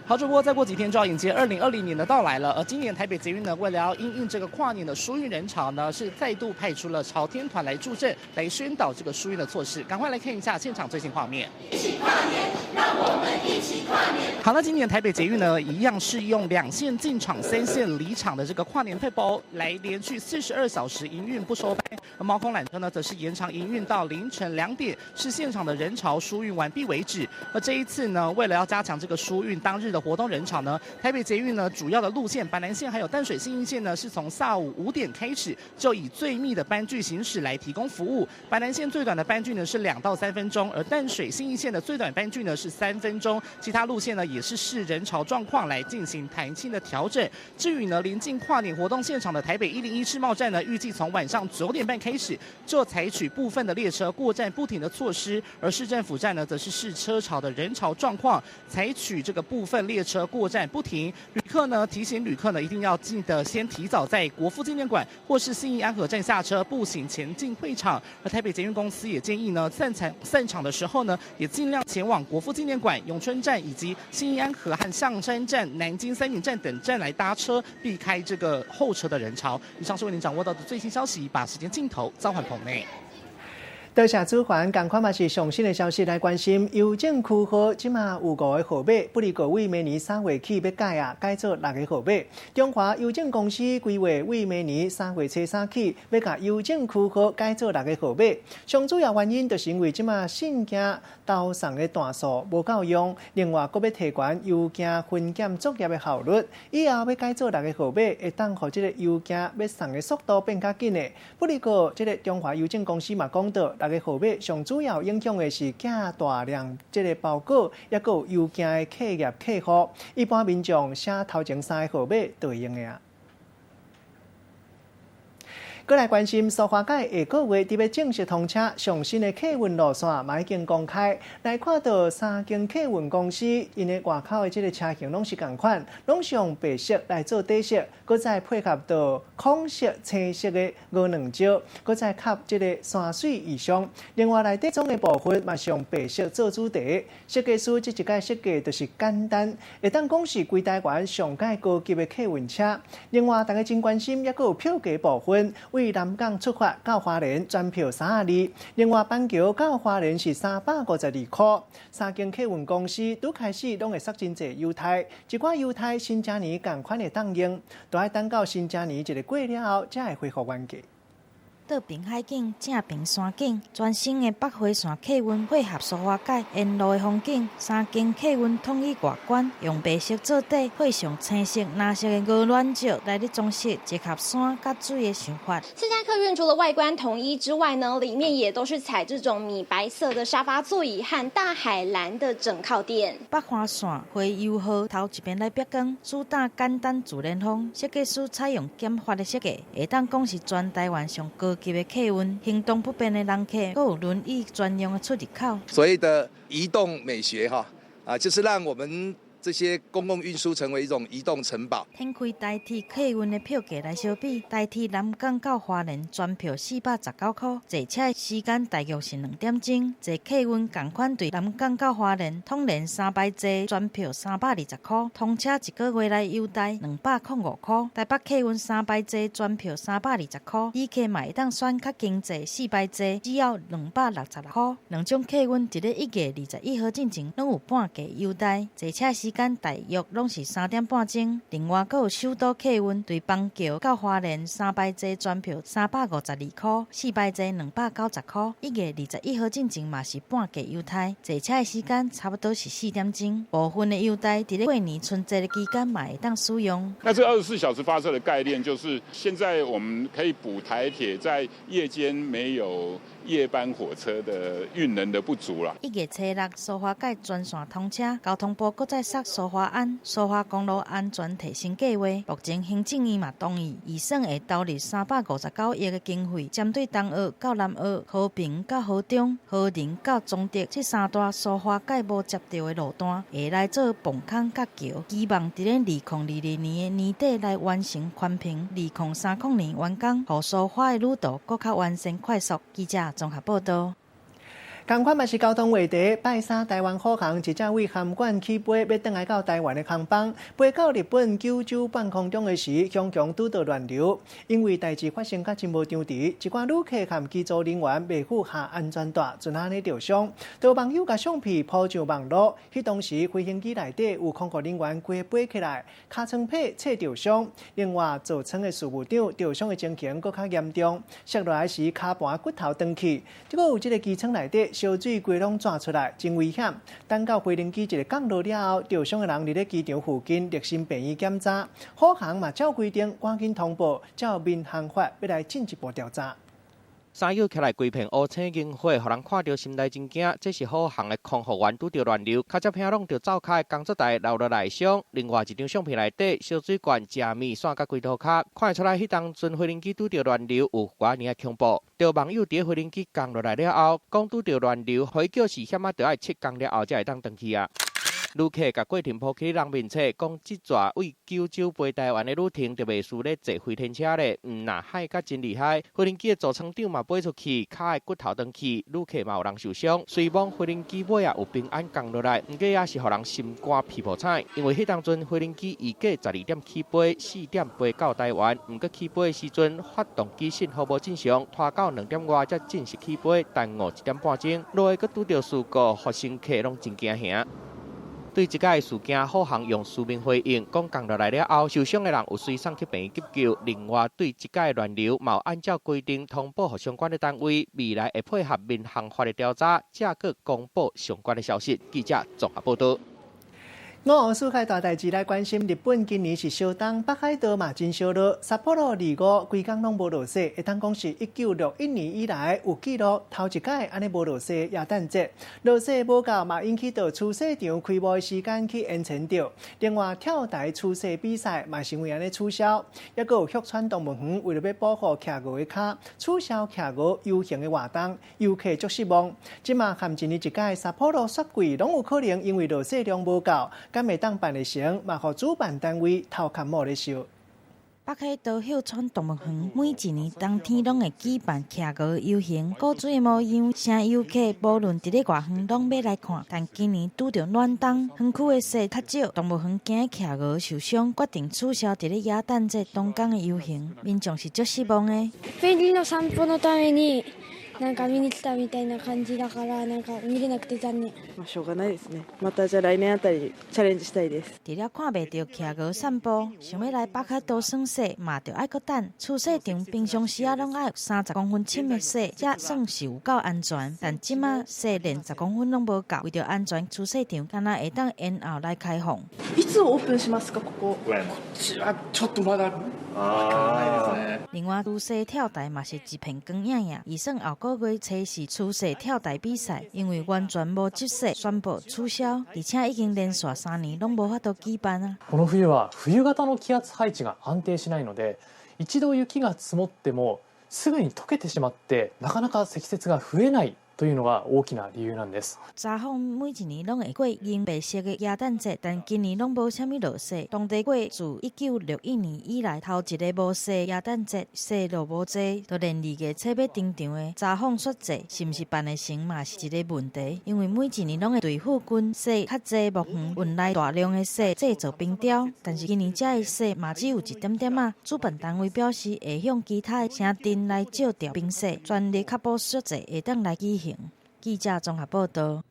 好，主播，再過幾天就要迎接2020年的到來了。而今年台北捷運呢，為了要因應這個跨年的疏運人潮呢，是再度派出了朝天團來助陣，來宣導這個疏運的措施。趕快來看一下現場最新畫面。一起跨年，讓我們一起跨年。好，那今年台北捷運呢，一樣是用2線進場、3線離場的這個跨年配包，來連續42小時營運不收班。而貓空纜車呢，則是延長營運到凌晨2點，視現場的人潮疏運完畢為止。而這一次呢，為了要加強這個疏運當日的活動人潮呢，台北捷運呢主要的路線板南線還有淡水信義線呢，是從下午5點開始就以最密的班距行駛來提供服務。板南線最短的班距呢是2到3分鐘，而淡水信義線的最短班距呢是3分鐘。其他路線呢也是視人潮狀況來進行彈性的調整。至於呢臨近跨年活動現場的台北101世貿站呢，預計從晚上9點半開始就採取部分的列車過站不停的措施，而市政府站呢則是視車潮的人潮狀況，採取這個部分列車過站不停。旅客呢提醒旅客呢一定要記得先提早在國父紀念館或是信義安和站下車，步行前進會場。而台北捷運公司也建議呢散場的時候呢，也盡量前往國父紀念館、永春站以及信義安和和象山站、南京三民站等站來搭車，避開這個候車的人潮。以上是為您掌握到的最新消息，把時間鏡頭交還棚內。多謝主環，仝款嘛是上新的消息來關心。郵政區號這馬有五個號碼，不過對明年3月起欲改啊，改做六個號碼。中華郵政公司規劃對明年3月初3起，欲共郵政區號改做六個號碼。上主要原因就是因為這馬信件投送的段數無夠用，另外閣欲提懸郵件分揀作業的效率。以後欲改做六個號碼，會當予這个郵件欲送的速度變較緊的。不過，這个中華郵政公司嘛講著，六个號碼，上主要影響的是寄大量這个包裹，抑閣有郵件的企業客戶。一般民眾寫頭前三个號碼就會用的啊。閣來關心蘇花改下個月佇欲正式通車，上新的客運路線嘛已經公開。來看到三間客運公司，𪜶的外口的這个車型攏是仝款，攏是用白色來做底色，閣再配合到孔色、青色的鵝卵石，閣再合這个山水意象。另外內底裝的部分嘛是用白色做主題。設計師這一擺設計就是簡單，會當講是規台灣上蓋高級的客運車。另外，大家真關心，抑閣有票價部分。對南港出發到花蓮全票32，另外板橋到花蓮是352箍。三間客運公司拄開始攏會塞真濟優待，一寡優待新正年仝款會當用，都愛等到新正年一个過了後，才會恢復原價。倒爿海景，正爿山景，全新的北迴線客運配合蘇花改沿路的風景，三間客運統一外觀，用白色做底，配上青色、藍色的鵝卵石來咧裝飾，結合山佮水的想法。四家客運除了外觀統一之外呢，裡面也都是採這種米白色的沙發座椅和大海藍的枕靠墊。北環線回遊號頭一邊來曝光，主打簡單自然風，設計師採用減法的設計，會當講是全台灣上高級的客運，行動不便的人客，閣有輪椅專用的出入口。所謂的移動美學，哈啊，就是讓我們這些公共運輸成為一種移動城堡。天開台鐵客運的票價來相比，台鐵南港到花蓮全票419箍，坐車的時間大約是2點鐘。坐客運仝款對南港到花蓮，統聯三排坐全票320箍，通車一個月內優待205箍。台北客運三排坐全票320箍，旅客嘛會當選較經濟四排坐，只要266箍。兩種客運佇咧1月21號進前，攏有半價優待，坐車時間大約攏是3點半鐘。另外，閣有首都客運對板橋到花蓮三排坐全票352箍，四排坐290箍。1月21號進前嘛是半價優待，坐車的時間差不多是4點鐘。部分的優待佇咧過年春節的期間嘛會當使用。那這24小時發車的概念，就是現在我們可以補台鐵在夜間沒有夜班火車的運能的不足啦。1月初六，蘇花改全線通車，交通部閣再設蘇花安、蘇花公路安全提升計劃。目前行政院嘛同意，預算會投入359億的經費，針對東澳到南澳、和平到河中、和林到彰德這三大蘇花改無接著的路段，會來做磅空佮橋，期望佇咧2022年的年底來完成寬平，2030年完工，予蘇花的旅途閣較完善快速。記者綜合報道。仝款嘛是交通話題，拜三台灣虎航一隻對函館起飛，欲轉來到台灣的航班，飛到日本九州半空中的時，雄強拄著亂流，因為代誌發生甲真無張持，一寡旅客和機組人員袂赴下安全帶，就按呢著傷。著網友共相片鋪上網路，彼當時飛行機內底有空服人員規個飛起來，尻川皮切著傷。另外，座艙的事務長著傷的情形閣較嚴重，摔落來時跤盤骨頭斷去，這閣有這个機艙內底燒水規攏炸出來，真危險。等到飛行機一个降落了後，著傷的人佇咧機場附近熱心病院檢查，虎航嘛照規定趕緊通報，照民航法欲來進一步調查。衫搝起來規片烏青銀火，予人看著心內真驚。這是虎航的空服員拄著亂流，跤跡坪攏著灶跤的工作台留落來傷。另外一張相片內底，燒水罐、食物散甲規塗跤，看會出來彼當陣飛行機拄著亂流有偌爾恐怖。著網友佇飛行機降落來了後，講拄著亂流，飛機是險仔著愛七工了後才會當轉去啊。旅客共過程鋪去人面冊，講這逝對九州飛台灣的旅程就袂輸咧坐飛天車咧。若海甲真厲害，飛行機的座艙長嘛飛出去，跤的骨頭斷去，旅客嘛有人受傷。雖罔飛行機尾仔有平安降落來，毋過也是予人心肝皮破彩。因為彼當陣飛行機預計12點起飛，4點飛到台灣，毋過起飛的時陣發動機信號無正常，拖到2點外才正式起飛，耽誤1點半鐘。落來閣拄著事故，予乘客攏真驚嚇。對這擺事件，虎航用書面回應，講降落來了後，受傷的人有隨送去病院急救。另外，對這擺亂流，嘛有按照規定通報予相關的單位，未來會配合民航法的調查，才閣公布相關的消息。記者綜合報道。我世界大代志来关心，日本今年是小冻，北海道嘛真烧热，札幌25规工拢无落雪，会当讲是1961年以来有记录头一摆按呢无落雪耶诞节。落雪无够嘛，引起到储雪场开幕的时间去延迟著。另外，跳台储雪比赛嘛是因为按呢取消，抑阁有旭川动物园为了欲保护企鹅的跤，取消企鹅游行的活动，游客足失望。这马含一年一届札幌雪季拢有可能因为落雪量无够，敢会当办得成，嘛予主办单位头壳毛咧烧。北海道旭川动物园每一年冬天拢会举办企鹅游行，古锥的模样，啥游客无论伫咧偌远拢欲来看。但今年拄著暖冬，园区的雪较少，动物园惊企鹅受伤，决定取消伫咧耶诞节当工的游行，民众是足失望的。ペンギンの散歩のためになんか見に来たみたいな感じだからなんか見れなくて残念。まあしょうがないですね。またじゃあ来年あたりチャレンジしたいです。除了看袂著企鹅散步，想欲来北海道耍雪嘛，著爱阁等。储雪场平常时仔拢爱30公分深的雪，才算是有够安全。但这马雪连10公分拢无够，为著安全，储雪场敢若会当延后来开放。いつオープンしますかここ？こちらちょっとまだ。另外，除雪跳台嘛是一片光影影。预算后个月初四除雪跳台比赛，因为完全无积雪，宣布取消，而且已经连续3年拢无法度举办啊。この冬は冬型の気圧配置が安定しないので、一度雪が積もってもすぐに溶けてしまってなかなか積雪が増えないというのが大きな理由なんです。札幌每一年拢会过银白色的耶诞节，但今年拢无啥物落雪。当地过自1961年以来头一个无雪耶诞节，雪落无济，就连2月初欲登场的札幌雪祭，是毋是办得成嘛是一个问题。因为每一年拢会对附近雪较济牧园运来大量的雪制作冰雕，但是今年遮的雪嘛只有一点点仔。主办单位表示会向其他的城镇来借调冰雪，全力确保雪祭会当来举行。记者综合报道。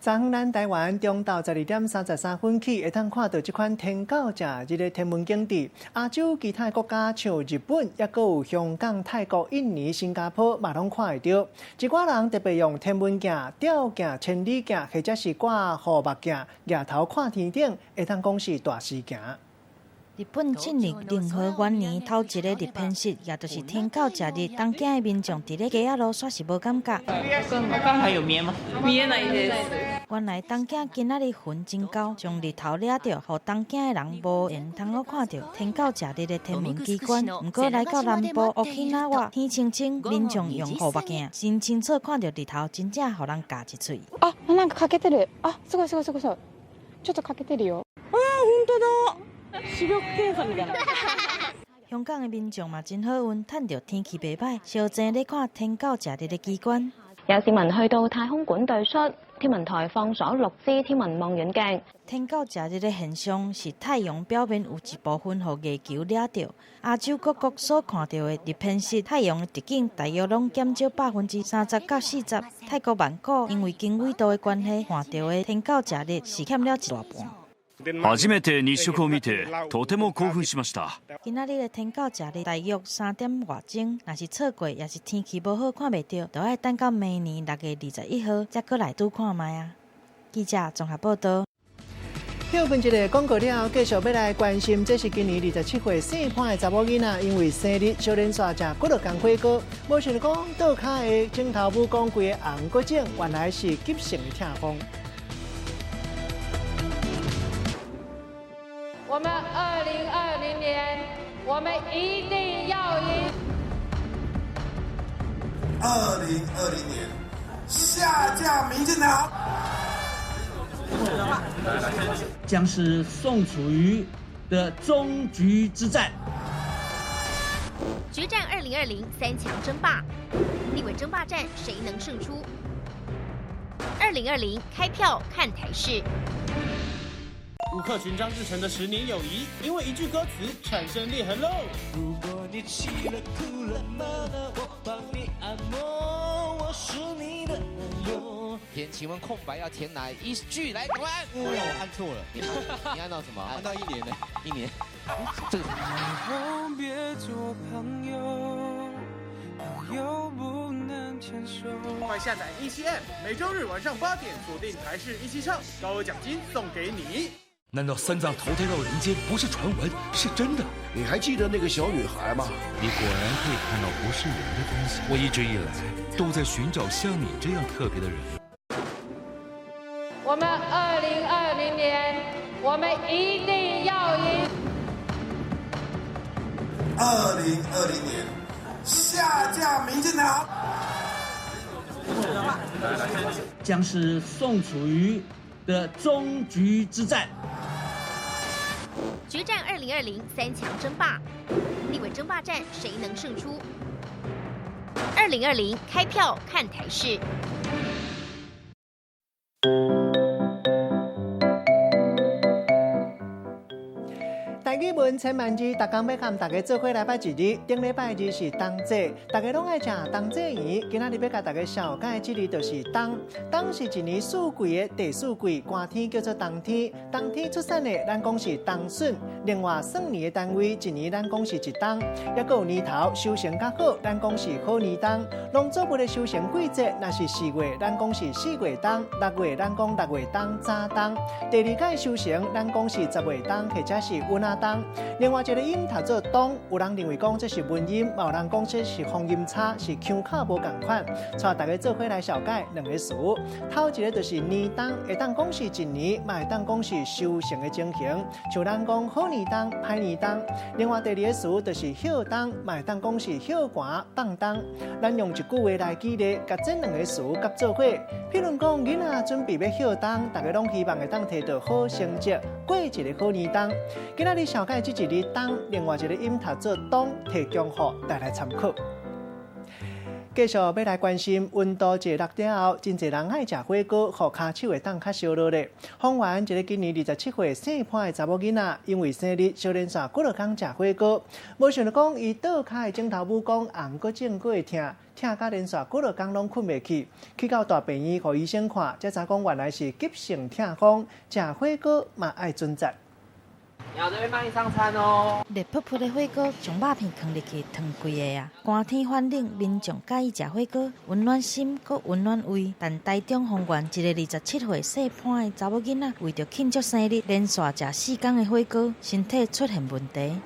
昨昏咱台湾中昼12点33分起，会当看到这款天狗食日的天文景致。亚洲其他国家像日本，抑阁有香港、泰国、印尼、新加坡，嘛拢看会著。一寡人特别用天文镜、吊镜、千里镜，或者是挂护目镜，举头看天顶，会当讲是大师行。日本进入令和元年头一个日偏食，也就是天狗食日，东京的民众伫咧街仔路煞是无感觉。还有見嗎？見えないです。原來東京今仔日雲真厚，將日頭掠著，予東京的人無閒通好看著天狗食日的天文奇觀。毋過來到南部沖縄，天清清，民眾用護目鏡，真清楚看著日頭，真正予人咬一喙。あ、なんか欠けてる。あ、すごいすごいすごい。ちょっと欠けてるよ。あ、本当だ。視力検査みたいな。香港的民眾嘛真好運，趁著天氣袂䆀，相爭咧看天狗食日的奇觀。有市民去到太空館對出天文台放咗6支天文望遠鏡。天狗食日的現象是太陽表面有一部分予月球掠著。亞洲各國所看著的日偏食，太陽的直徑大約攏減少30%到40%。泰國曼谷因為經緯度的關係，看著的天狗食日是欠了一大半。初めて日食を見てとても興奮しました。今仔日的天狗食日大約3點外鐘，若是錯過，抑是天氣無好看袂著，就愛等到明年6月21號才閣來拄看覓啊。記者綜合報道。休困一下廣告了後，繼續欲來關心，這是今年27歲姓潘的查某囡仔，因為生日小連續食幾落工火鍋，無想著講倒跤的指頭拇公規个紅閣腫，原來是急性的痛風。我們2020年，我們一定要贏。2020年，下架民進黨。將是宋楚瑜的終局之戰。決戰2020三強爭霸，立委爭霸戰誰能勝出？2020開票看台勢。吳克群、張智成的10年友誼，因為一句歌詞產生裂痕嘍。如果你氣了、哭了、罵了，我幫你按摩，我是你的男友。填，請問空白要填哪一句？來，答案。我按錯了，你按到什麼？按到一年呢？一年。這個。別做朋友，朋友不能牽手。快下载17 App，每周日晚上8点锁定台视17唱，高额奖金送给你。难道三藏投胎到人间不是传闻，是真的？你还记得那个小女孩吗？你果然可以看到不是人的东西。我一直以来都在寻找像你这样特别的人。我们2020年，我们一定要赢。2020年下架民进党，将是宋楚瑜的终局之战。决战2020三强争霸，立委争霸战谁能胜出？2020开票看台视。台语文千万字，逐工欲佮大家做伙来捌一字。顶礼拜二是冬至，大家拢爱食冬至圆。今仔日欲共大家绍介这字就是冬。冬是一年四季的第四季，寒天叫做冬天。冬天出产的，咱讲是冬笋。另外，算年的单位，一年咱讲是一冬。抑阁有年头收成较好，咱讲是好年冬。农作物的收成季节，若是四月，咱讲是四月冬；六月，咱讲六月冬、早冬。第二届收成，咱讲是十月冬，或者是稳仔冬。另外一个音读做冬，有人认为讲这是文音，嘛有人讲这是方音差，是腔口无仝款。带大家做伙来绍介两个词。头一个就是年冬，会当讲是一年，嘛会当讲是收成的情形。像咱讲好年冬、歹年冬。另外第二个词就是歇冬，嘛会当讲是歇寒、放冬。咱用一句话来举例，共这两个词合做伙。譬如讲，囡仔准备欲歇冬，大家拢希望会当提到好成绩，过一个好年冬。今仔日绍介这一字冬，另外一个音读做东，提供予大家来参考。继续欲来关心温度一落了后，真济人爱食火锅，予跤手会当较烧热咧。丰原一个今年27岁姓潘的查某囡仔，因为生日，小连续几落工食火锅，无想著讲伊倒跤的指头拇公红阁肿阁会疼，疼甲连续几落工拢困袂去，去到大病院予医生看，才知讲原来是急性痛风，食火锅嘛爱准则。然后这边帮你上餐哦。热噗噗的火锅，将肉片囥入去烫规个啊！寒天反冷，民众佮意食火锅，温暖心，阁温暖胃。但台中丰原一个27岁姓潘的查某囡仔，为著庆祝生日，连续食4工的火锅，身体出现问题。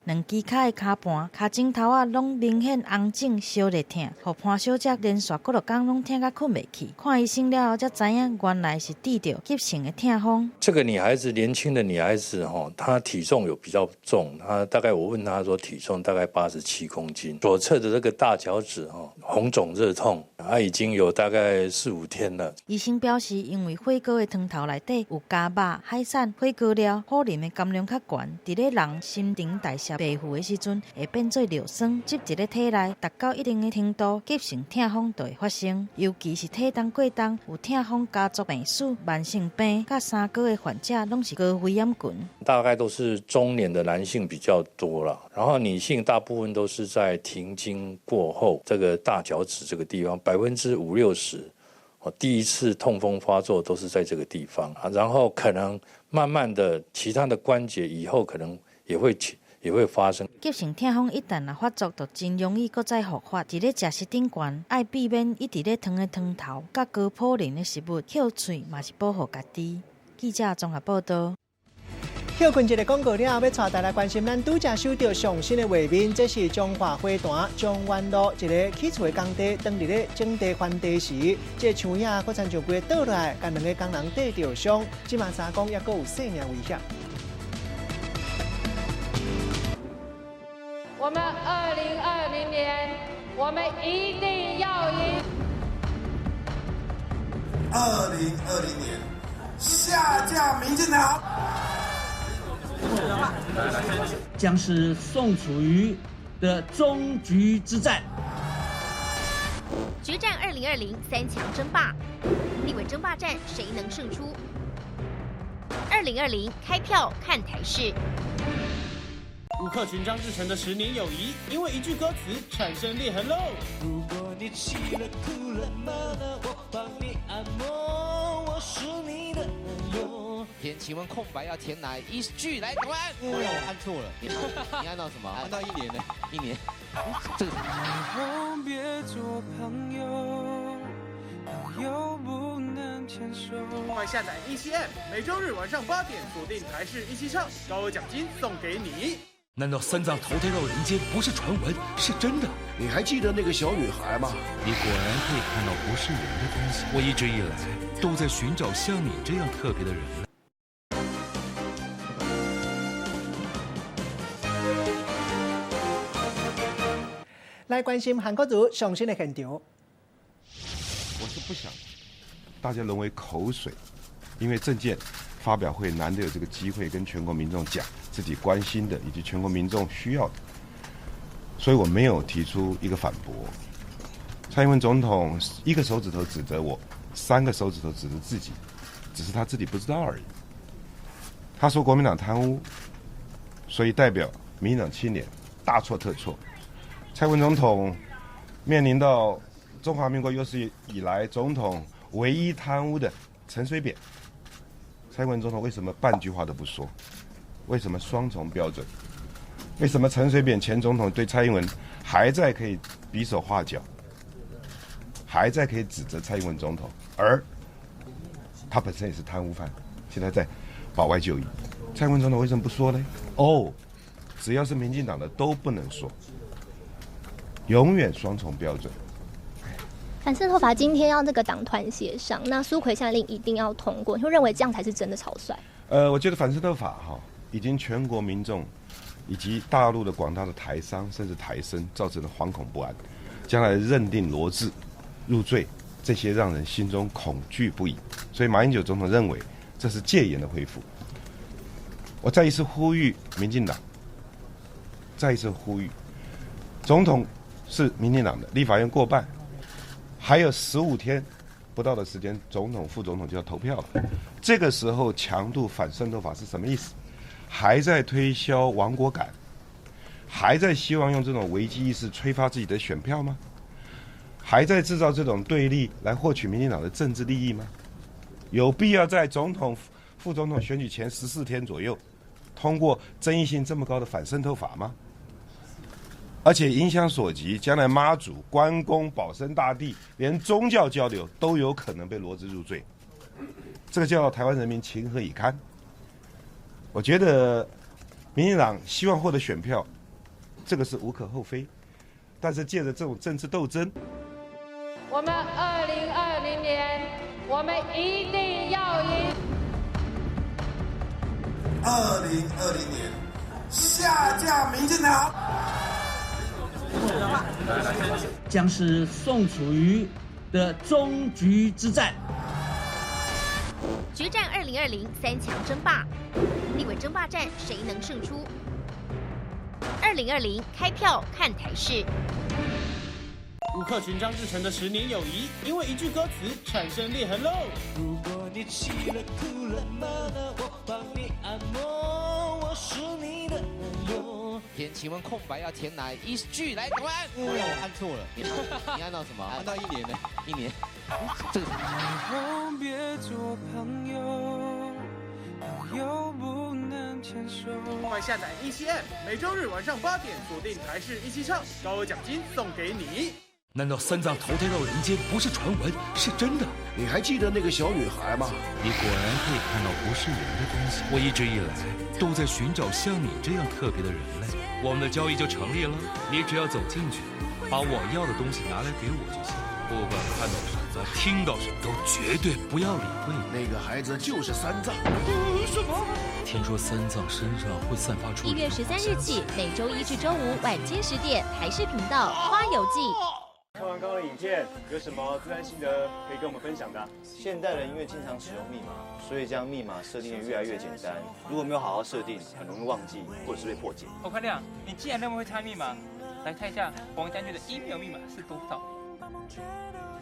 两支跤的跤盘、跤指头仔拢明显红肿、烧热疼，予潘小姐连续几落工拢疼甲困袂去。看医生了后，才知影原来是得著急性的痛风。这个女孩子，年轻的女孩子哈，她体重有比较重，她大概我问她说体重大概87公斤，左侧的这个大脚趾哈红肿热痛，她已经有大概四五天了。医生表示，因为火锅的汤头内底有加肉、海产、火锅料，普林的含量较悬，伫咧人新陈代谢袂赴的时阵，会变做尿酸，积伫咧体内，达到一定的程度，急性痛风就会发生。尤其是体重过重、有痛风家族病史、慢性病佮三高的患者，拢是高危险群。大概都是中年的男性比较多了，然后女性大部分都是在停经过后，这个大脚趾这个地方50-60%，哦，第一次痛风发作都是在这个地方啊，然后可能慢慢的其他的关节以后可能也会发生。急性痛风一旦若发作，就真容易阁再复发。伫咧食食顶悬，爱避免一直咧烫的汤头，佮高普林的食物，歇喙嘛是保护家己。记者综合报道。歇睏一个广告了后，欲带大家来关心咱拄才收著上新的画面，这是彰化花坛中原路一个起厝的工地，当伫咧整地翻地时，这个墙仔阁亲像规个倒落来，共两个工人缀著伤，这马查讲抑阁有性命危险。我们2020年，我们一定要赢。2020年下架民进党，将是宋楚瑜的终局之战。决战2020三强争霸，立委争霸战谁能胜出？2020开票看台视。吴克群张智成的10年友谊，因为一句歌词产生裂痕喽。如果你气了、哭了、闷了，我帮你按摩，我是你的男友。填，请问空白要填哪一句？来，赶快按。哎呦，我按错了。你按到什么？按到一年呢？一年。这个。别做朋友。快下載 ECM，每週日晚上8點鎖定台視一起唱，高額獎金送給你。難道三藏投胎到人間不是傳聞，是真的？你還記得那個小女孩嗎？你果然可以看到不是人的東西。我一直以來都在尋找像你這樣特別的人。來關心韓國瑜上新的現場。我是不想大家淪為口水，因為政見發表會難得有這個機會跟全國民眾講自己關心的以及全國民眾需要的，所以我沒有提出一個反駁。蔡英文總統一個手指頭指責我，三個手指頭指責自己，只是他自己不知道而已。他說國民黨貪污，所以代表民進黨清廉，大錯特錯。蔡英文總統面臨到中華民國有史以來總統唯一貪污的陳水扁，蔡英文總統為什麼半句話都不說？為什麼雙重標準？為什麼陳水扁前總統對蔡英文還在可以比手畫腳，還在可以指責蔡英文總統，而他本身也是貪污犯，現在在保外就醫。蔡英文總統為什麼不說呢？哦，只要是民進黨的都不能說。永遠雙重標準。反滲透法今天要這個黨團協商，那蘇揆下令一定要通過，你會認為這樣才是真的草率？我覺得反滲透法哈，已經全國民眾以及大陸的廣大的台商甚至台生造成的惶恐不安，將來認定羅致入罪，這些讓人心中恐懼不已。所以馬英九總統認為這是戒嚴的恢復。我再一次呼籲民進黨，再一次呼籲總統。是民進黨的立法院過半，還有15天不到的時間，總統、副總統就要投票了。這個時候強度反滲透法是什麼意思？還在推銷亡國感，還在希望用這種危機意識催發自己的選票嗎？還在製造這種對立來獲取民進黨的政治利益嗎？有必要在總統、副總統選舉前14天左右通過爭議性這麼高的反滲透法嗎？而且影響所及，將來媽祖、關公、保生大帝，連宗教交流都有可能被羅織入罪，這個叫台灣人民情何以堪？我覺得民進黨希望獲得選票，這個是無可厚非，但是借着這種政治鬥爭，我們2020年，我們一定要贏。2020年下架民進黨。將是宋楚瑜的終局之戰。決戰2020三強爭霸，立委爭霸戰誰能勝出？2020開票看台視。吳克群張志成的十年友誼，因為一句歌詞產生裂痕嘍。如果你氣了、哭了、罵了，我幫你按摩，我是你的男友。填，請問空白要填哪一句？來，趕快按。我按錯了，你按到什麼？按到一年呢？一年。這個。別做朋友，朋友不能牽手。快下載 ECM，每週日晚上8點鎖定台視一起唱，高額獎金送給你。難道三藏投胎到人間不是傳聞，是真的？你還記得那個小女孩嗎？你果然可以看到不是人的東西。我一直以來都在尋找像你這樣特別的人類，我們的交易就成立了。你只要走進去，把我要的東西拿來給我就行。不管看到什麼、聽到什麼，都絕對不要理會。那個孩子就是三藏。什麼？聽說三藏身上會散發出。1月13日起，每周一至周五晚間10點，台視頻道《花遊記》。看完剛剛的影片，有什麼資安心得可以跟我們分享的？現代人因為經常使用密碼，所以將密碼設定得越來越簡單。如果沒有好好設定，很容易忘記或者是被破解。侯開亮，你既然那麼會猜密碼，來猜一下黃將軍的 email 密碼是多少？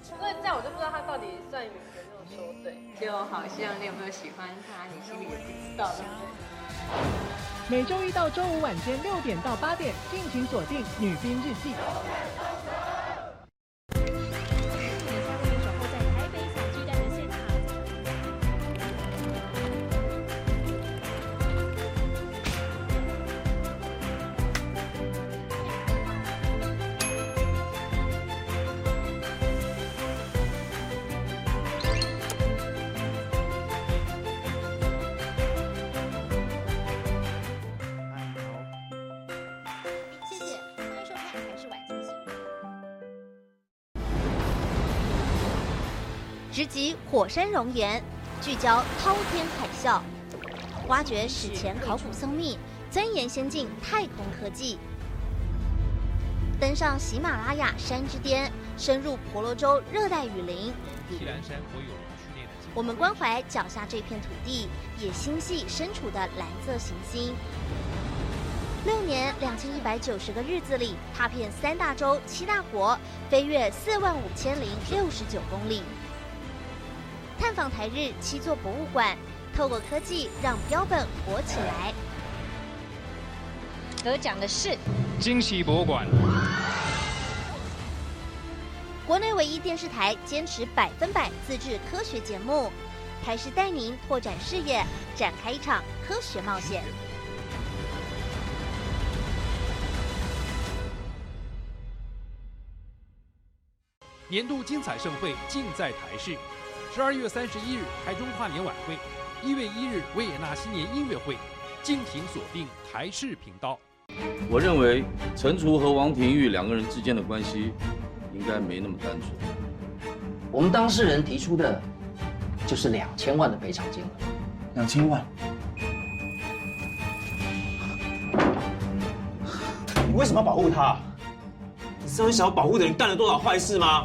所以這樣我就不知道他到底算有沒有說對，就好像你有沒有喜歡他，你心裡也不知道，對不對？每周一到周五晚間6點到8點，敬請鎖定《女兵日記》。直击火山熔岩，聚焦滔天海啸，挖掘史前考古僧秘，钻研先进太空科技，登上喜马拉雅山之巅，深入婆罗洲热带雨林。我们关怀脚下这片土地，也心系身处的蓝色行星。6年2190个日子里，踏遍3大洲7大国，飞越45069公里，探访台日7座博物馆，透过科技让标本活起来。得奖的是惊喜博物馆。国内唯一电视台坚持100%自制科学节目，台视带您拓展视野，展开一场科学冒险。年度精彩盛会尽在台视，12月31日台中跨年晚会，1月1日维也纳新年音乐会，敬请锁定台视频道。我认为陈竹和王廷玉两个人之间的关系应该没那么单纯。我们当事人提出的就是2000万的赔偿金额。2000万？你为什么要保护他？你知道你想要保护的人干了多少坏事吗？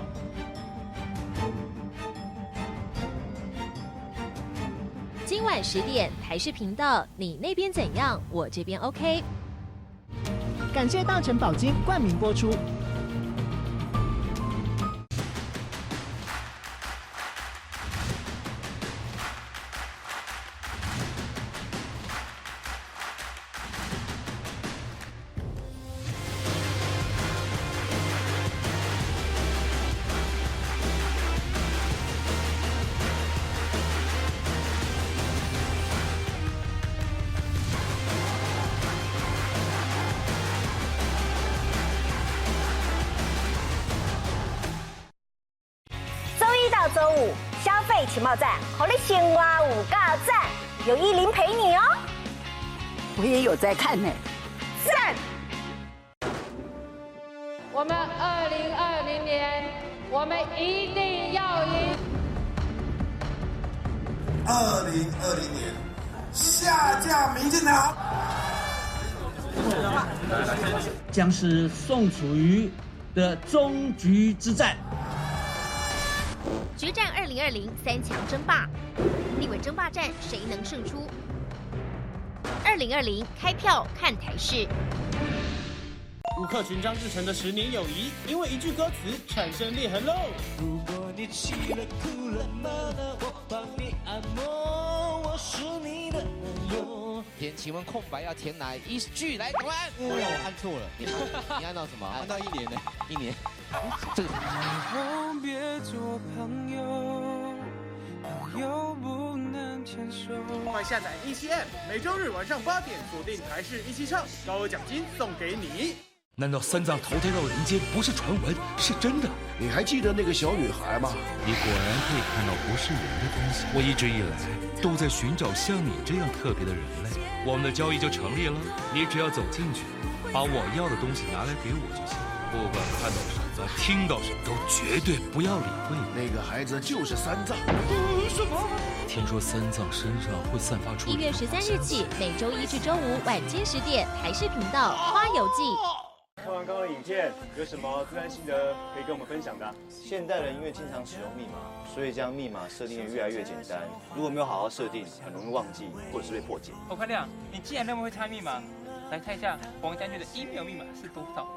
今晚10点，台视频道，你那边怎样？我这边 OK。感谢大成宝金冠名播出。周五消费情报站，予你生活有够赞，有依林陪你哦。我也有在看呢，赞。我们2020年，我们一定要赢。2020年下架民进党，将是宋楚瑜的终局之战。决战2020三强争霸，立委争霸战谁能胜出？2020开票看台视。吴克群张志成的10年友谊，因为一句歌词产生裂痕喽。如果你气了、哭了、骂了，我帮你按摩，我是你的男友。填，请问空白要填哪一句？来，答案。我按错了，你按到什么？按到1年呢？1年。这个。别做朋友，朋友不能牵手。快下载171，每周日晚上8点锁定台视176，高额奖金送给你。难道三藏投胎到人间不是传闻，是真的？你还记得那个小女孩吗？你果然可以看到不是人的东西。我一直以来都在寻找像你这样特别的人类，我们的交易就成立了。你只要走进去，把我要的东西拿来给我就行。不管看到什么，听到什么，都绝对不要理会。那个孩子就是三藏。什么？听说三藏身上会散发出。1月13日起，每周一至周五晚间10点，台视频道《花游记》。看完刚刚的影片，有什么自然心得可以跟我们分享的？现代人因为经常使用密码，所以将密码设定的越来越简单。如果没有好好设定，很容易忘记或者是被破解。欧宽亮，你既然那么会猜密码，来猜一下王家军的 email 密码是多少？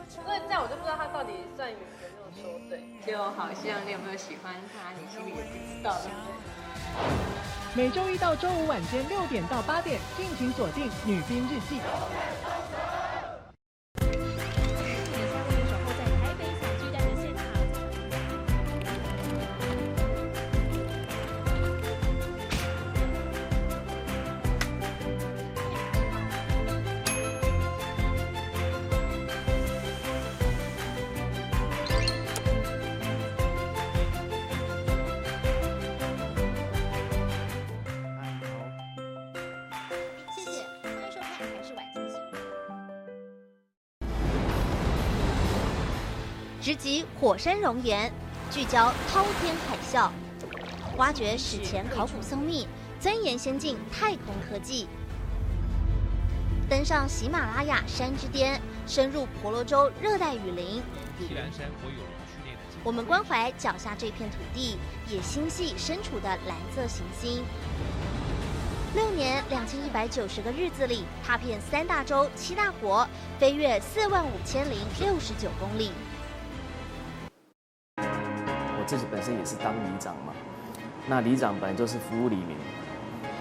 所以这样我就不知道他到底算有没有说对，就好像你有没有喜欢他，你心里也不知道，对不对？每周一到周五晚间6点到8点，敬请锁定《女兵日记》。直击火山熔岩，聚焦滔天海啸，挖掘史前考古僧秘，钻研先进太空科技，登上喜马拉雅山之巅，深入婆罗洲热带雨林。我们关怀脚下这片土地，也心系身处的蓝色行星。6年2190个日子里，踏遍三大洲七大国，飞越45,069公里。我自己本身也是当里长嘛，那里长本来就是服务里民，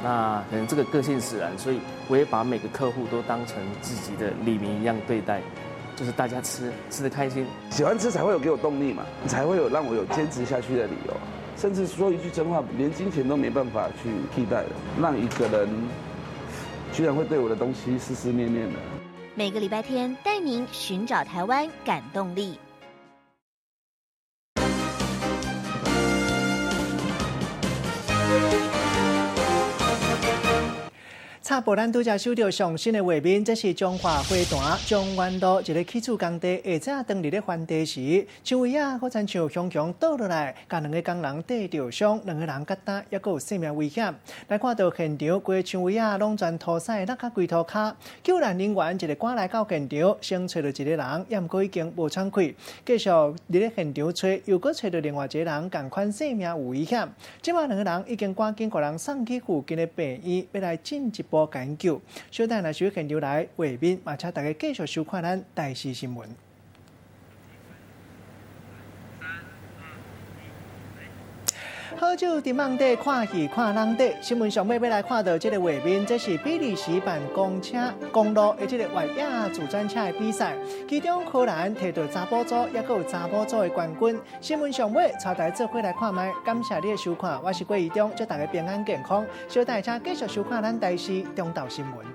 那可能这个个性使然，所以我也把每个客户都当成自己的里民一样对待，就是大家吃吃得开心，喜欢吃才会有给我动力嘛，才会有让我有坚持下去的理由。甚至说一句真话，连金钱都没办法去替代的，让一个人居然会对我的东西思思念念的。每个礼拜天带您寻找台湾感动力。插播咱拄才收到上新的画面，这是彰化花坛中原路一个起厝工地，下早当日咧翻地时，树叶仔阁亲像雄雄倒落来，共两个工人缀著伤，两个人觉得犹阁有生命危险。来看到现场，规个树叶仔拢全涂屎落较规涂跤，救援人员一个赶来到现场，先揣著一个人，也毋过已经无喘气，继续伫咧现场揣，又阁揣著另外一个人，仝款性命有危险。这马两个人已经赶紧予人送去附近的病院，欲来进一步研究。小等若是现场来画面，嘛请大家继续收看咱台视新闻。好酒伫网底看戏看人底，新闻上尾欲来看到这个画面，这是比利时办公车公路的这个越野自转车的比赛，其中荷兰摕到查埔组，犹阁有查某组的冠军。新闻上尾，带大家做伙来看觅，感谢你的收看，我是郭怡中，祝大家平安健康。小等下继续收看咱台视中昼新闻。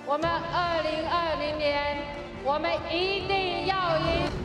我们2020年，我们一定要赢。